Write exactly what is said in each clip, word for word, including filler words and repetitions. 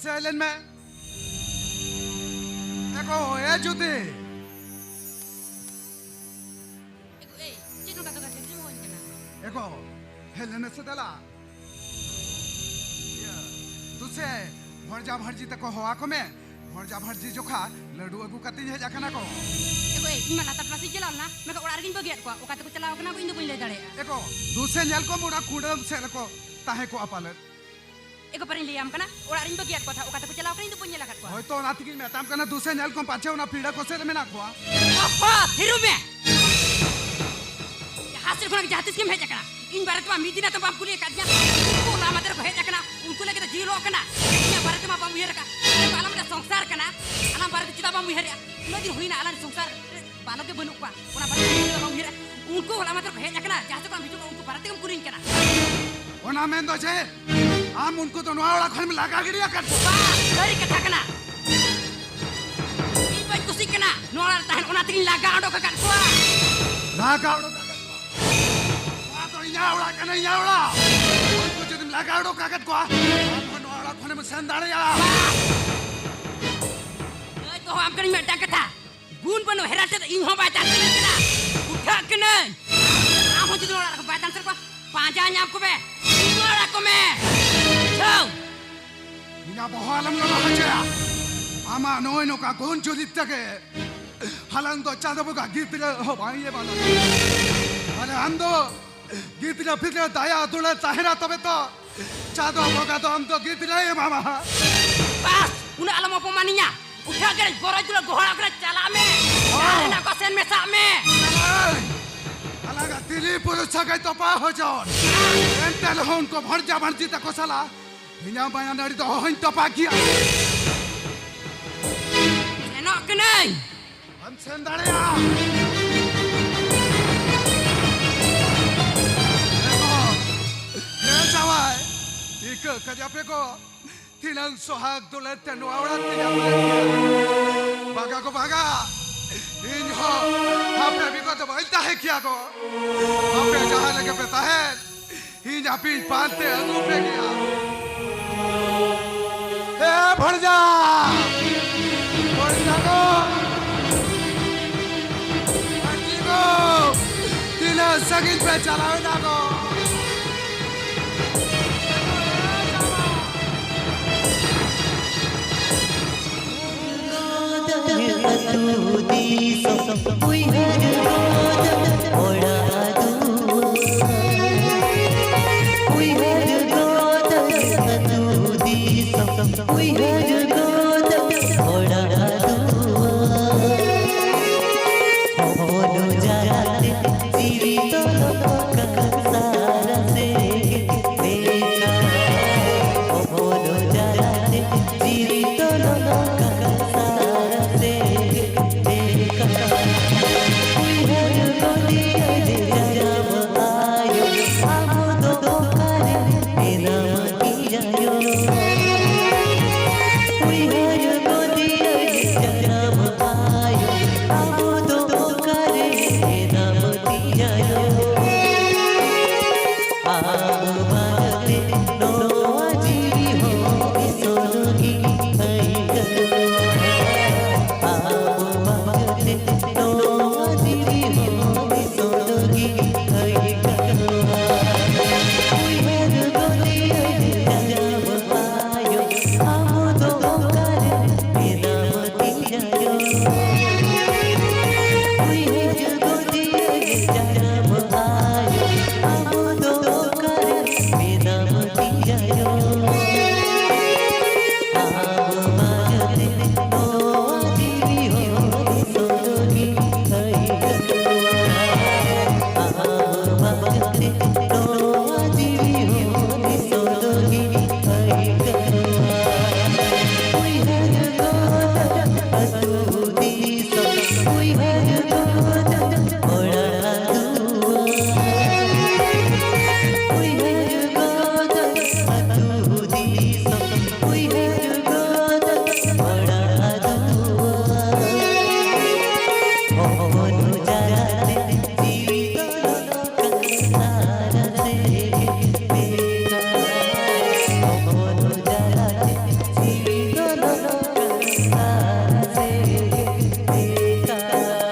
ᱥᱮ ᱞᱮᱱ ᱢᱮ᱾ ᱮ ᱜᱚ, ᱮ ᱡᱩᱫᱤ᱾ ᱮ ᱜᱚ, ᱮᱭ, ᱪᱮᱫ ᱱᱚᱝᱠᱟ ᱫᱚ ᱜᱟᱛᱮ ᱪᱮᱫ ᱦᱚᱸ ᱵᱟᱹᱧ ᱠᱟᱱᱟ? ᱮ ᱜᱚ, ᱦᱮᱡ ᱞᱮᱱ ᱢᱮ ᱥᱮ ᱫᱮᱞᱟ᱾ ᱤᱭᱟᱹ, ᱫᱩᱥᱮ, ᱵᱷᱚᱨᱡᱟ ᱵᱷᱟᱨᱡᱤ ᱛᱟᱠᱚ ᱦᱚᱦᱚ ᱟᱠᱚ ᱢᱮ᱾ ᱵᱷᱚᱨᱡᱟ ᱵᱷᱟᱨᱡᱤ ᱡᱚᱠᱷᱟ ᱞᱟᱹᱰᱩ ᱟᱹᱜᱩ ᱠᱟᱛᱮᱧ ᱦᱮᱡ ᱟᱠᱟᱱᱟ ᱠᱚ᱾ ᱮ ᱜᱚ, ᱮᱭ, ᱤᱧ ᱢᱟ ᱞᱟᱛᱟᱨ ᱴᱚᱞᱟ ᱥᱮᱫ ᱤᱧ ᱪᱟᱞᱟᱣ ᱞᱮᱱᱟ, ᱢᱮᱱᱠᱷᱟᱱ ᱚᱲᱟᱜ ᱨᱮᱜᱤᱧ ᱵᱟᱹᱜᱤᱭᱟᱫ ᱠᱚᱣᱟ᱾ ᱚᱠᱟ ᱛᱮᱠᱚ ᱪᱟᱞᱟᱣ ᱟᱠᱟᱱᱟ ᱠᱚ, ᱤᱧ ᱫᱚ ᱵᱟᱹᱧ ᱞᱟᱹᱭ ᱫᱟᱲᱮᱭᱟᱜᱼᱟ᱾ ᱮ ᱜᱚ, ᱫᱩᱥᱮ ᱧᱮᱞ ᱠᱚᱢ, ᱚᱱᱟ ᱠᱩᱰᱟᱹᱢ ᱥᱮᱫ ᱨᱮᱠᱚ ᱛᱟᱦᱮᱸ ᱠᱚᱜᱼᱟ ᱯᱟᱞᱮᱫ᱾ ᱮ ᱜᱚ, ᱯᱟᱨᱤᱧ ᱞᱟᱹᱭᱟᱢ ᱠᱟᱱᱟ, ᱚᱲᱟᱜ ᱨᱤᱧ ᱵᱟᱹᱜᱤᱭᱟᱫ ᱠᱚᱣᱟ ᱛᱟᱦᱮᱸᱫ, ᱚᱠᱟ ᱛᱮᱠᱚ ᱪᱟᱞᱟᱣ ᱠᱟᱱᱟ ᱤᱧ ᱫᱚ ᱵᱟᱹᱧ ᱧᱮᱞ ᱟᱠᱟᱫ ᱠᱚᱣᱟ᱾ ᱦᱳᱭᱛᱚ, ᱚᱱᱟ ᱛᱮᱜᱤᱧ ᱢᱮᱛᱟᱢ ᱠᱟᱱᱟ, ᱫᱩᱥᱮ ᱧᱮᱞ ᱠᱚᱢ ᱯᱟᱪᱷᱮ ᱚᱱᱟ ᱯᱤᱲᱟᱹ ᱠᱚ ᱥᱮᱫ ᱨᱮ ᱢᱮᱱᱟᱜ ᱠᱚᱣᱟ᱾ ᱚᱦᱚ, ᱛᱷᱤᱨᱚᱜ ᱢᱮ᱾ ᱡᱟᱦᱟᱸ ᱥᱮᱫ ᱠᱷᱚᱱᱟᱜ ᱡᱟᱦᱟᱸ ᱛᱤᱥ ᱜᱮᱢ ᱦᱮᱡ ᱟᱠᱟᱱᱟ, ᱤᱧ ᱵᱟᱨᱮ ᱛᱮᱢᱟ ᱢᱤᱫ ᱫᱤᱱ ᱦᱚᱸ ᱵᱟᱢ ᱠᱩᱞᱤ ᱟᱠᱟᱫᱤᱧᱟ᱾ ᱩᱱᱠᱩ ᱦᱚᱞᱟ ᱢᱟᱫᱷᱮᱨ ᱠᱚ ᱦᱮᱡ ᱟᱠᱟᱱᱟ, ᱩᱱᱠᱩ ᱞᱟᱹᱜᱤᱫ ᱫᱚ ᱡᱤᱣᱤ ᱞᱚᱜ ᱠᱟᱱᱟ᱾ ᱤᱧᱟᱹᱜ ᱵᱟᱨᱮ ᱛᱮᱢᱟ ᱵᱟᱢ ᱩᱭᱦᱟᱹᱨ ᱟᱠᱟᱫ᱾ ᱟᱞᱟᱝ ᱢᱤᱫᱴᱟᱝ ᱥᱚᱝᱥᱟᱨ ᱠᱟᱱᱟ, ᱟᱞᱟᱝ ᱵᱟᱨᱮ ᱛᱮ ᱪᱮᱫᱟᱜ ᱵᱟᱢ ᱩᱭᱦᱟᱹᱨᱮᱜᱼᱟ? ᱩᱱᱟᱹᱜ ᱫᱤᱱ ᱦᱩᱭᱱᱟ ᱟᱞᱟᱝ ᱥᱚᱝᱥᱟᱨ ᱨᱮ ᱵᱟᱞᱚᱠ ᱜᱮ ᱵᱟᱹᱱᱩᱜ ᱠᱚᱣᱟ, ᱚᱱᱟ ᱵᱟᱨᱮ ᱛᱮ ᱪᱮᱫ ᱦᱚᱸ ᱵᱟᱢ ᱩᱭᱦᱟᱹᱨᱮᱜᱼᱟ᱾ ᱩᱱᱠᱩ ᱦᱚᱞᱟ ᱢᱟᱫᱷᱮᱨ ᱠᱚ ᱦᱮᱡ ᱟᱠᱟᱱᱟ, ᱡᱟᱦᱟᱸ ᱥᱮᱫ ᱠᱷᱚᱱ ᱦᱤᱡᱩᱜ ᱠᱟᱱᱟ, ᱩᱱᱠᱩ ᱵᱟᱨᱮ ᱛᱮᱜᱮᱢ ᱠᱩᱞᱤᱧ ᱠᱟᱱᱟ᱾ ᱚᱱᱟ ᱢᱮᱱ ᱫᱚ ᱪᱮᱫ? ᱟᱢ ᱩᱱᱠᱩ ᱫᱚ ᱱᱚᱣᱟ ᱚᱲᱟᱜ ᱠᱷᱚᱱᱮᱢ ᱞᱟᱜᱟ ᱜᱤᱰᱤ ᱟᱠᱟᱫ ᱠᱚᱣᱟ? ᱵᱟᱝ, ᱥᱟᱹᱨᱤ ᱠᱟᱛᱷᱟ ᱠᱟᱱᱟ᱾ ᱤᱧ ᱵᱟᱹᱧ ᱠᱩᱥᱤᱜ ᱠᱟᱱᱟ ᱱᱚᱣᱟ ᱚᱲᱟᱜ ᱨᱮ ᱛᱟᱦᱮᱱ, ᱚᱱᱟ ᱛᱮᱜᱤᱧ ᱞᱟᱜᱟ ᱚᱰᱚᱠ ᱟᱠᱟᱫ ᱠᱚᱣᱟ᱾ ᱞᱟᱜᱟ ᱚᱰᱚᱠ ᱟᱠᱟᱫ ᱠᱚᱣᱟ? ᱱᱚᱣᱟ ᱫᱚ ᱤᱧᱟᱹᱜ ᱚᱲᱟᱜ ᱠᱟᱱᱟ, ᱤᱧᱟᱹᱜ ᱚᱲᱟᱜ᱾ ᱩᱱᱠᱩ ᱡᱩᱫᱤᱢ ᱞᱟᱜᱟ ᱚᱰᱚᱠ ᱟᱠᱟᱫ ᱠᱚᱣᱟ, ᱟᱢ ᱦᱚᱸ ᱱᱚᱣᱟ ᱚᱲᱟᱜ ᱠᱷᱚᱱᱮᱢ ᱥᱮᱱ ᱫᱟᱲᱮᱭᱟᱜᱼᱟ᱾ ᱵᱟᱝ᱾ ᱞᱟᱹᱭ ᱫᱚᱦᱚ ᱟᱢ ᱠᱟᱹᱱᱟᱹᱧ ᱢᱤᱫᱴᱟᱝ ᱠᱟᱛᱷᱟ, ᱜᱩᱱ ᱵᱟᱹᱱᱩᱜ ᱦᱮᱨᱟ ᱴᱷᱮᱱ ᱤᱧ ᱦᱚᱸ ᱵᱟᱭ ᱪᱟᱱᱥ ᱠᱟᱹᱱᱟᱹᱧ ᱠᱟᱱᱟ᱾ ᱩᱴᱷᱟᱹᱜ ᱠᱟᱹᱱᱟᱹᱧ᱾ ᱟᱢ ᱦᱚᱸ ᱡᱩᱫᱤ ᱱᱚᱣᱟ ᱚᱲᱟᱜ ᱨᱮ ᱵᱟᱭ ᱪᱟᱱᱥ ᱠᱚᱣᱟ, ᱯᱟᱸᱡᱟ ᱧᱟᱢ ᱠᱚᱢᱮ, ᱨᱩᱣᱟᱹᱲ ᱟᱠᱚ ᱢᱮ᱾ ᱵᱩᱡᱷᱟᱹᱣ? ᱤᱧᱟᱹᱜ ᱵᱚᱦᱚᱜ ᱟᱞᱚᱢ ᱞᱚᱞᱚ ᱦᱚᱪᱚᱭᱟ᱾ ᱟᱢᱟᱜ ᱱᱚᱜᱼᱚᱭ ᱱᱚᱝᱠᱟ ᱜᱩᱱ ᱪᱩᱨᱤᱛ ᱛᱮᱜᱮ ᱦᱟᱞᱟᱝ ᱫᱚ ᱪᱟᱸᱫᱚ ᱵᱚᱸᱜᱟ ᱜᱤᱫᱽᱨᱟᱹ ᱦᱚᱸ ᱵᱟᱝ ᱤᱭᱟᱹ ᱵᱟᱝ ᱞᱟᱜᱟᱜᱼᱟ᱾ ᱟᱨ ᱟᱢ ᱫᱚ ᱜᱤᱫᱽᱨᱟᱹ ᱯᱤᱫᱽᱨᱟᱹ ᱫᱟᱭᱟ ᱫᱩᱞᱟᱹᱲ ᱛᱟᱦᱮᱱᱟ, ᱛᱚᱵᱮ ᱛᱚ ᱪᱟᱸᱫᱚ ᱵᱚᱸᱜᱟ ᱫᱚ ᱟᱢ ᱫᱚ ᱜᱤᱫᱽᱨᱟᱹᱭ ᱮᱢᱟᱢᱟ ᱦᱟᱸᱜ᱾ ᱵᱟᱥ, ᱩᱱᱟᱹᱜ ᱟᱞᱚᱢ ᱚᱯᱚᱢᱟᱱᱤᱧᱟ᱾ ᱩᱴᱷᱟᱹᱜ ᱠᱟᱹᱱᱟᱹᱧ, ᱵᱚᱨᱚᱡ ᱫᱩᱞᱟᱹᱲ ᱜᱚᱦᱚᱲ ᱟᱠᱟᱱᱟ, ᱪᱟᱞᱟᱜ ᱢᱮ᱾ ᱦᱚᱸ᱾ ᱡᱟᱦᱟᱸ ᱦᱮᱱᱟᱜ ᱠᱚᱣᱟ ᱥᱮᱱ ᱢᱮᱥᱟᱜ ᱢᱮ᱾ ᱮᱭ, ᱟᱞᱟᱝᱟᱜ ᱛᱤᱨᱤ ᱯᱩᱨᱩᱥ ᱥᱟᱹᱜᱟᱹᱭ ᱛᱚᱯᱟ ᱦᱚᱪᱚᱱ᱾ ᱮᱱᱛᱮ ᱨᱮᱦᱚᱸ ᱩᱱᱠᱩ ᱵᱷᱚᱨᱡᱟ ᱵᱷᱟᱨᱡᱤ ᱛᱟᱠᱚ ᱥᱟᱞᱟᱜ ᱤᱧᱟᱹᱜ ᱢᱟᱭᱟ ᱱᱟᱹᱲᱤ ᱫᱚ ᱚᱦᱚᱧ ᱛᱚᱯᱟ ᱠᱮᱭᱟ᱾ ᱥᱮᱱᱚᱜ ᱠᱟᱹᱱᱟᱹᱧ᱾ ᱵᱟᱢ ᱥᱮᱱ ᱫᱟᱲᱮᱭᱟᱜᱼᱟ᱾ ᱮ ᱜᱚ, ᱦᱮ ᱡᱟᱶᱟᱭ, ᱤᱠᱟᱹ ᱠᱟᱡᱟᱯᱮ ᱜᱚ, ᱛᱤᱱᱟᱹᱝ ᱥᱚᱦᱟᱜ ᱫᱩᱞᱟᱹᱲ ᱛᱮ ᱱᱚᱣᱟ ᱚᱲᱟᱜ ᱛᱮᱧ ᱟᱹᱜᱩ ᱞᱮᱫ ᱢᱮᱭᱟ᱾ ᱵᱟᱜᱟ ᱜᱚ ᱵᱟᱜᱟ, ᱤᱧ ᱦᱚᱸ ᱟᱯᱮ ᱵᱮᱜᱚᱨ ᱫᱚ ᱵᱟᱹᱧ ᱛᱟᱦᱮᱸ ᱠᱮᱭᱟ ᱜᱚ᱾ ᱟᱯᱮ ᱡᱟᱦᱟᱸ ᱨᱮᱜᱮ ᱯᱮ ᱛᱟᱦᱮᱱ, ᱤᱧ ᱟᱯᱮᱧ ᱯᱟᱱᱛᱮ ᱟᱹᱜᱩ ᱯᱮ ᱜᱮᱭᱟ᱾ ᱮ ᱮ ᱵᱷᱚᱲᱡᱟ! ᱵᱷᱚᱲᱡᱟ ᱜᱚ! ᱵᱷᱚᱲᱡᱤ ᱜᱚ! ᱛᱤᱱᱟᱹᱜ ᱥᱟᱺᱜᱤᱧ ᱯᱮ ᱪᱟᱞᱟᱣ ᱮᱱᱟ ᱜᱚ? ᱟᱹᱛᱩ ᱫᱤᱥᱚᱢ ᱩᱭᱦᱟᱹᱨ ᱜᱚᱫ ᱚᱲᱟᱜ ᱫᱩᱣᱟᱹᱨ᱾ ᱩᱭᱦᱟᱹᱨ ᱜᱚᱫ ᱟᱹᱛᱩ ᱫᱤᱥᱚᱢ ᱩᱭᱦᱟᱹᱨ ᱜᱚᱫ ᱚᱲᱟᱜ ᱫᱩᱣᱟᱹᱨ᱾ ᱦᱚᱯᱚᱱ ᱡᱟᱞᱟᱛᱮ ᱡᱤᱣᱤ ᱫᱚ ᱱᱚᱝᱠᱟ ᱥᱟᱨᱟ ᱥᱮᱸᱜᱮᱞ ᱞᱮᱠᱟ᱾ ᱦᱚᱯᱚᱱ ᱡᱟᱞᱟᱛᱮ ᱡᱤᱣᱤ ᱫᱚ ᱱᱚᱝᱠᱟ ᱥᱟᱨᱟ ᱥᱮᱸᱜᱮᱞ ᱞᱮᱠᱟ᱾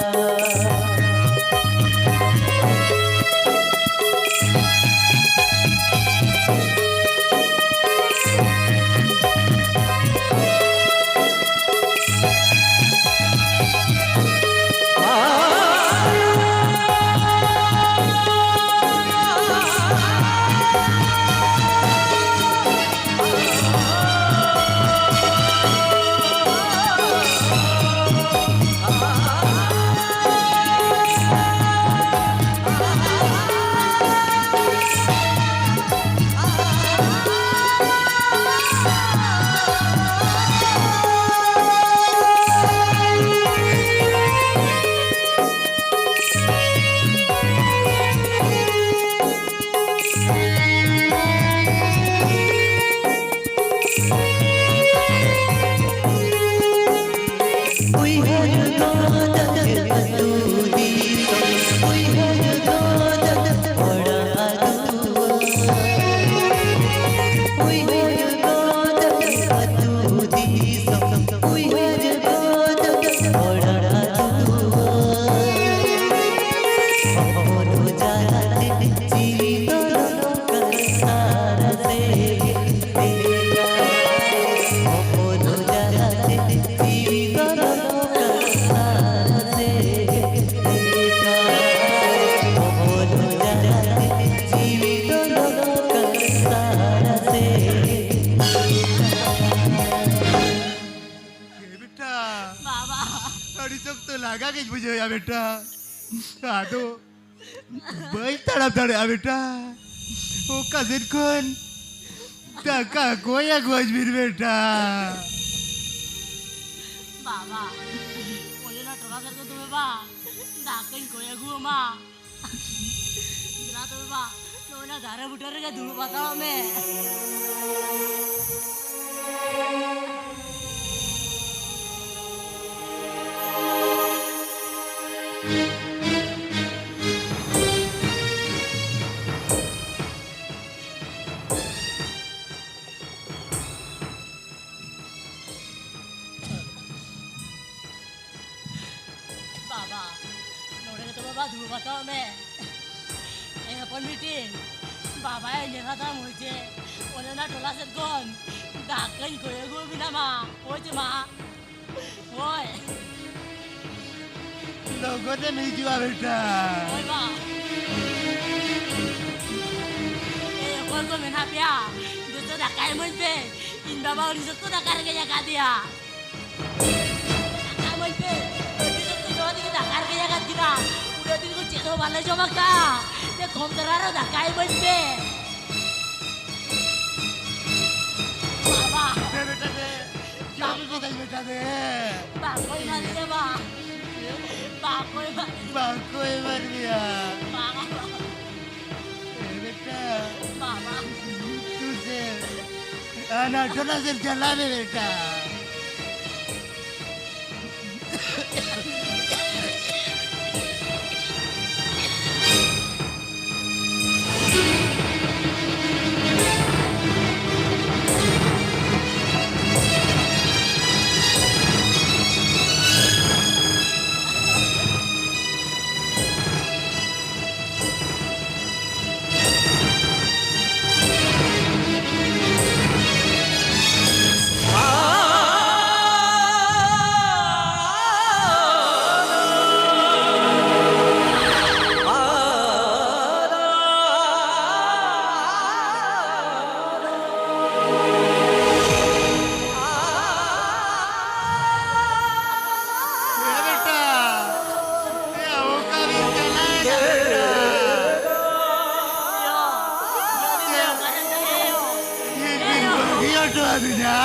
ᱤᱧ ᱵᱩᱡᱷᱟᱹᱣᱮᱫᱼᱟ ᱵᱮᱴᱟ, ᱟᱫᱚ ᱵᱟᱹᱧ ᱛᱟᱲᱟᱢ ᱫᱟᱲᱮᱭᱟᱜᱼᱟ ᱵᱮᱴᱟ᱾ ᱚᱠᱟ ᱥᱮᱫ ᱠᱷᱚᱱ ᱫᱟᱠᱟ ᱠᱚᱭ ᱟᱹᱜᱩᱣᱟᱹᱧ ᱵᱤᱱ ᱵᱮᱴᱟ᱾ ᱵᱟᱵᱟ, ᱚᱸᱰᱮ ᱱᱟ ᱴᱚᱞᱟ ᱥᱮᱫ ᱠᱚ ᱫᱚᱢᱮ ᱵᱟ, ᱫᱟᱠᱟᱧ ᱠᱚᱭ ᱟᱹᱜᱩ ᱟᱢᱟ᱾ ᱫᱮᱞᱟ ᱛᱚᱵᱮ ᱵᱟ, ᱱᱚᱜᱼᱚᱭ ᱱᱟ ᱫᱟᱨᱮ ᱵᱩᱴᱟᱹ ᱨᱮᱜᱮ ᱫᱩᱲᱩᱵ ᱦᱟᱛᱟᱲᱚᱜ ᱢᱮ᱾ ᱵᱟᱵᱟ, ᱱᱚᱰᱮ ᱜᱮᱛᱚ ᱵᱟᱵᱟ ᱫᱩᱲᱩᱵ ᱦᱟᱛᱟᱲᱚᱜ ᱢᱮ᱾ ᱮ ᱦᱚᱯᱚᱱ ᱵᱤᱴᱤ, ᱵᱟᱵᱟᱭ ᱧᱮᱞ ᱦᱟᱛᱟᱲ ᱢᱚᱡᱽ ᱡᱮ ᱚᱱᱮ ᱚᱱᱟ ᱴᱚᱞᱟ ᱥᱮᱫ ᱠᱷᱚᱱ ᱫᱟᱠᱟᱧ ᱠᱚᱭ ᱟᱹᱜᱩ ᱟᱵᱤᱱᱟ ᱢᱟ᱾ ᱦᱳᱭ ᱪᱮ ᱢᱟ? ᱦᱳᱭ᱾ ᱞᱚᱜᱚᱱᱮᱢ ᱦᱤᱡᱩᱜᱼᱟ ᱵᱮᱴᱟ᱾ ᱦᱳᱭ ᱵᱟ᱾ ᱮ, ᱚᱠᱚᱭ ᱠᱚ ᱢᱮᱱᱟᱜ ᱯᱮᱭᱟ? ᱡᱚᱛᱚ ᱫᱟᱠᱟ ᱮᱢᱟᱹᱧ ᱯᱮ᱾ ᱤᱧ ᱵᱟᱵᱟ ᱩᱱᱤ ᱡᱚᱛᱚ ᱫᱟᱠᱟ ᱨᱮᱸᱜᱮᱡ ᱟᱠᱟᱫᱮᱭᱟ᱾ ᱫᱟᱠᱟ ᱮᱢᱟᱹᱧ ᱯᱮ᱾ ᱟᱹᱰᱤ ᱡᱳᱨ ᱠᱚ ᱡᱚᱢᱟ ᱛᱮᱜᱮ ᱫᱟᱠᱟ ᱨᱮᱸᱜᱮᱡ ᱟᱠᱟᱫ ᱠᱤᱱᱟ᱾ ᱩᱱᱟᱹᱜ ᱫᱤᱱ ᱠᱚ ᱪᱮᱫ ᱦᱚᱸ ᱵᱟᱞᱮ ᱡᱚᱢ ᱟᱠᱟᱫᱼᱟ᱾ ᱛᱮ ᱠᱚᱢ ᱫᱷᱟᱨᱟ ᱨᱮᱦᱚᱸ ᱫᱟᱠᱟ ᱮᱢᱟᱹᱧ ᱯᱮ᱾ ᱵᱟᱵᱟ᱾ ᱫᱮ ᱵᱮᱴᱟ ᱫᱮ᱾ ᱡᱚᱢ ᱠᱮᱫᱟᱹᱧ ᱵᱮᱴᱟ ᱫᱮ᱾ ᱵᱟᱠᱚ ᱮᱢᱟ ᱫᱤᱧᱟ ᱵᱟ᱾ ᱵᱟᱠᱚ ᱮᱢᱟ ᱫᱤᱧᱟ᱾ ᱵᱟᱠᱚ ᱮᱢᱟ ᱫᱤᱧᱟ᱾ ᱵᱟᱵᱟ᱾ ᱮ ᱵᱮᱴᱟ᱾ ᱵᱟᱵᱟ᱾ ᱛᱩ ᱥᱮ᱾ ᱟᱱᱟ ᱴᱚᱞᱟ ᱥᱮᱫ ᱪᱟᱞᱟᱜ ᱢᱮ ᱵᱮᱴᱟ᱾ ᱦᱚᱴᱚ ᱟᱹᱫᱤᱧᱟ᱾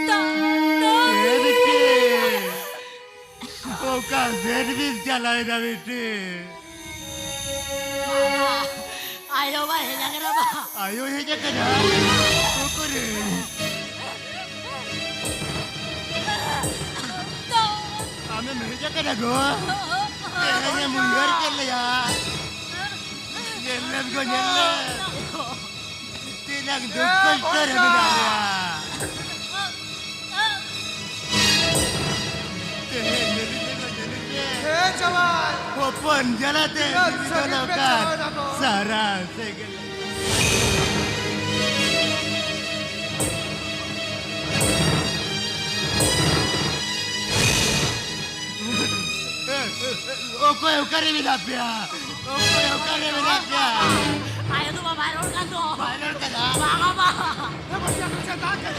ᱛᱚ, ᱛᱚ᱾ ᱮ ᱵᱤᱴᱤ, ᱚᱠᱟ ᱥᱮᱫ ᱵᱤᱱ ᱪᱟᱞᱟᱣᱮᱱᱟ ᱵᱤᱴᱤ? ᱵᱟᱵᱟ, ᱟᱭᱳ ᱵᱟᱭ ᱦᱮᱡ ᱟᱠᱟᱱᱟ ᱵᱟ᱾ ᱟᱭᱳ ᱦᱮᱡ ᱟᱠᱟᱱᱟ? ᱚᱠᱚᱨᱮ? ᱛᱚ᱾ ᱟᱢᱮᱢ ᱦᱮᱡ ᱟᱠᱟᱱᱟ ᱜᱚ? ᱛᱮᱦᱮᱧᱮᱢ ᱩᱭᱦᱟᱹᱨ ᱠᱮᱫ ᱞᱮᱭᱟ᱾ ᱧᱮᱞ ᱞᱮᱢ ᱜᱚ, ᱧᱮᱞ ᱞᱮᱢ᱾ ᱛᱤᱱᱟᱹᱜ ᱫᱩᱠ ᱠᱚᱥᱴᱚ ᱨᱮ ᱢᱮᱱᱟᱜ ᱞᱮᱭᱟ᱾ ᱛᱮᱦᱮᱧ ᱧᱮᱞᱤᱧ ᱢᱮ, ᱧᱮᱞᱤᱧ ᱢᱮ᱾ ᱦᱮᱸ, ᱡᱟᱶᱟᱭ᱾ ᱦᱚᱯᱚᱱ ᱡᱟᱞᱟᱛᱮ ᱛᱤᱱᱟᱹᱜ ᱡᱤᱣᱤ ᱫᱚ ᱥᱟᱺᱜᱤᱧ ᱯᱮ ᱱᱚᱝᱠᱟ ᱪᱟᱞᱟᱣ ᱮᱱᱟ ᱜᱚ? ᱥᱟᱨᱟ ᱥᱮᱸᱜᱮᱞ᱾ ᱚᱠᱚᱭ ᱚᱠᱟᱨᱮ ᱢᱮᱱᱟᱜ ᱯᱮᱭᱟ? ᱚᱠᱚᱭ ᱚᱠᱟᱨᱮ ᱢᱮᱱᱟᱜ ᱯᱮᱭᱟ? ᱟᱭᱳ ᱫᱚ ᱵᱟᱭ ᱨᱚᱲ ᱠᱟᱱ ᱫᱚ᱾ ᱵᱟᱭ ᱨᱚᱲ ᱠᱟᱱᱟ? ᱵᱟᱝᱟ, ᱵᱟᱝ᱾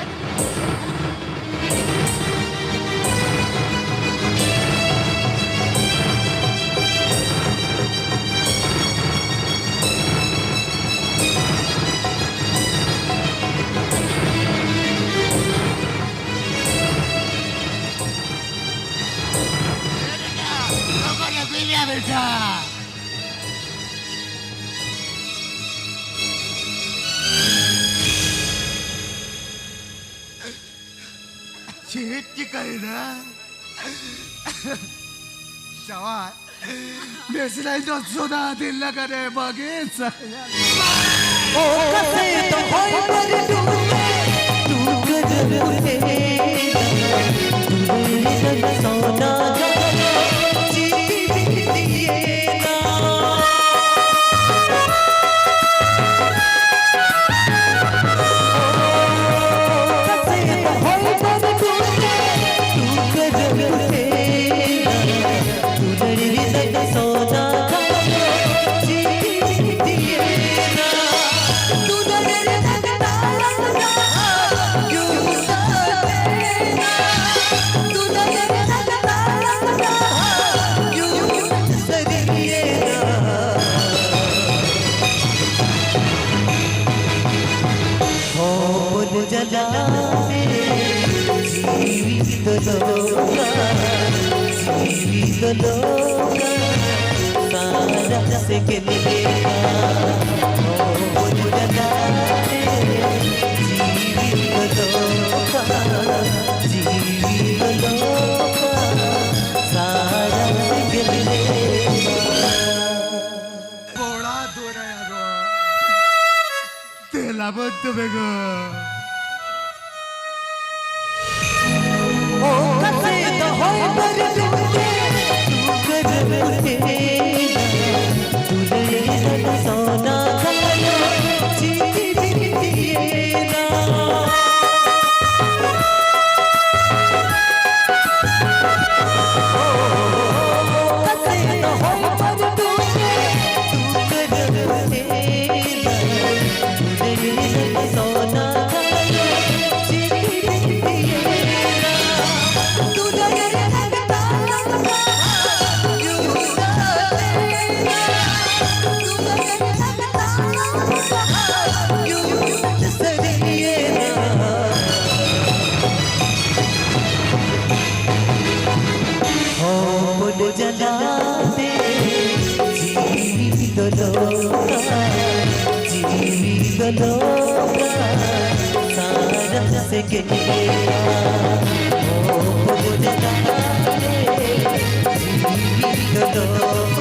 ᱞᱚᱜᱚᱱ ᱟᱹᱜᱩᱭ ᱢᱮᱭᱟ ᱵᱮᱴᱟ᱾ ᱪᱮᱫ ᱪᱤᱠᱟᱹᱭᱮᱱᱟ? ᱡᱟᱶᱟᱭ, ᱵᱮᱥ ᱞᱟᱹᱭ ᱫᱚ ᱥᱚᱫᱟ ᱫᱤᱱ ᱞᱟᱜᱟᱱᱮ ᱵᱟᱜᱮ ᱥᱟᱭᱟ᱾ ᱚᱠᱟ ᱥᱮᱫ ᱦᱚᱭ ᱵᱟᱹᱨᱰᱩ ᱛᱮ ᱫᱩᱠ ᱡᱟᱹᱨᱩᱲ ᱛᱮ ᱫᱩᱞᱟᱹᱲ ᱥᱚᱫᱟ ᱪᱤᱴᱷᱤ ᱵᱷᱤᱛᱤᱭᱮᱱᱟ᱾ ᱞᱳᱠᱟ, ᱡᱤᱣᱤ ᱫᱚ ᱞᱳᱠᱟ, ᱥᱟᱨᱟ ᱥᱮᱸᱜᱮᱞ ᱞᱮᱠᱟ᱾ ᱦᱚᱯᱚᱱ ᱡᱟᱱᱟᱢ ᱛᱮ, ᱡᱤᱣᱤ ᱫᱚ ᱞᱳᱠᱟ, ᱡᱤᱣᱤ ᱫᱚ ᱞᱳᱠᱟ, ᱥᱟᱨᱟ ᱥᱮᱸᱜᱮᱞ ᱞᱮᱠᱟ᱾ ᱠᱚᱲᱟ ᱫᱚ ᱨᱟᱭᱟ ᱜᱚ᱾ ᱫᱮᱞᱟ ᱵᱚᱱ ᱛᱚᱵᱮ ᱜᱚ᱾ ᱚᱠᱟ ᱥᱮᱫ ᱦᱚᱭ ᱵᱟᱹᱨᱰᱩ ᱛᱮ ᱫᱩᱠᱟᱹᱨ ᱨᱮ ᱛᱩᱞᱟᱹᱭ ᱥᱚᱱᱟ ᱠᱟᱭᱚ ᱪᱤᱛᱤ ᱵᱤᱱᱛᱤᱭᱮᱱᱟ᱾ ᱚᱠᱟ ᱥᱮᱫ ᱦᱚᱭ ᱵᱟᱹᱨᱰᱩ ᱛᱮ ᱫᱩᱠᱟᱹᱨ ᱨᱮ ᱦᱚᱯᱚᱱ ᱡᱟᱱᱟᱢ ᱛᱮ ᱡᱤᱣᱤ ᱫᱚ ᱞᱳᱠᱟ, ᱡᱤᱣᱤ ᱫᱚ ᱞᱳᱠᱟ, ᱥᱟᱨᱟ ᱥᱮᱸᱜᱮᱞ ᱞᱮᱠᱟ᱾ ᱦᱚᱯᱚᱱ ᱡᱟᱱᱟᱢ ᱛᱮ ᱡᱤᱣᱤ ᱫᱚ ᱞᱳᱠᱟ,